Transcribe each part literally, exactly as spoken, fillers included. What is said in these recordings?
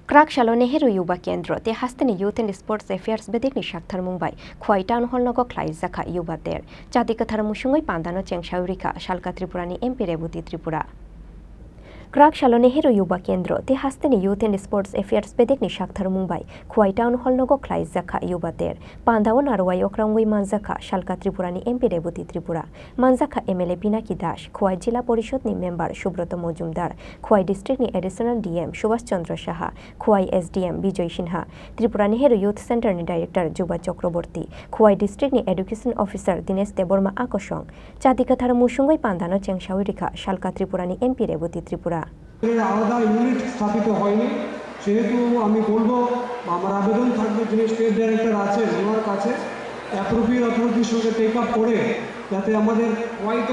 Kwrak salo Nehru Yuba Kendro tei hasteni Youth and Sports Affairs bedekni saktharmung bai Khowai Town Hall nogo khlaijakha Yuba Der. Chati kwthar musungwi pandano chengsawi rikha salka Tripurani M P Reboti Tripura. Kwrak salo Nehru Yuba Kendro tei hasteni Youth and Sports Affairs bedekni saktharmung bai Khowai Town Hall nogo khlaijakha Yuba Der. Pandao narwai okrangwi manjakha salka Tripurani M P Reboti Tripura. Manjakha M L A Pinaki Das, Khowai Jila Porishod ni member Subroto Mojumdar, Khowai district ni additional D M Subhash Chandra Saha, Khowai S D M Bijoy Sinha, Tripura Nehru Youth Center ni director Juba Chakraborty, Khowai district ni education officer Dinesh Debbarma a kosong. Chati kwthar musungwi pandano chengsawi rikha salka Tripurani M P Reboti Tripura. এর আলাদা ইউনিট স্থাপিত হয়নি, সেহেতু আমি বলবো বা আমার আবেদন থাকবে যিনি স্টেট ডাইরেক্টর আছেন ওনার কাছে অ্যাপ্রোপ্রিয়েট অথরিটির সঙ্গে টেক আপ করে যাতে আমাদের white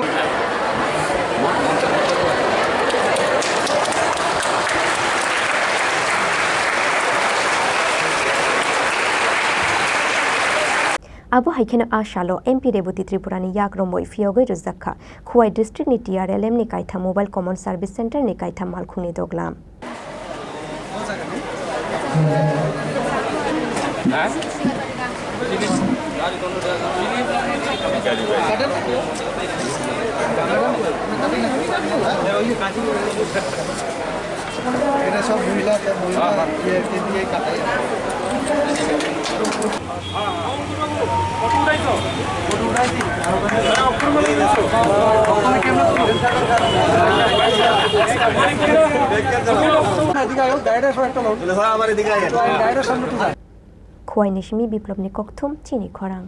Abo hai kheno a salo M P Reboti Tripurani yak romwi phiyogwi rwjak kha. Khowai district ni T R L M ni kaitham Mobile Common Service Center ni kaitham malkhungni doglam. এটা সব মহিলা, মহিলা ইয়ে, কে দিয়ে কাটাই। এদিকে আয়ো, গাইডের সব একটা লোক। আমার এদিকে আয়ো। গাইডের সামনে একটু যাও। Khowai ni simi Biplobni kokthum chini khorang.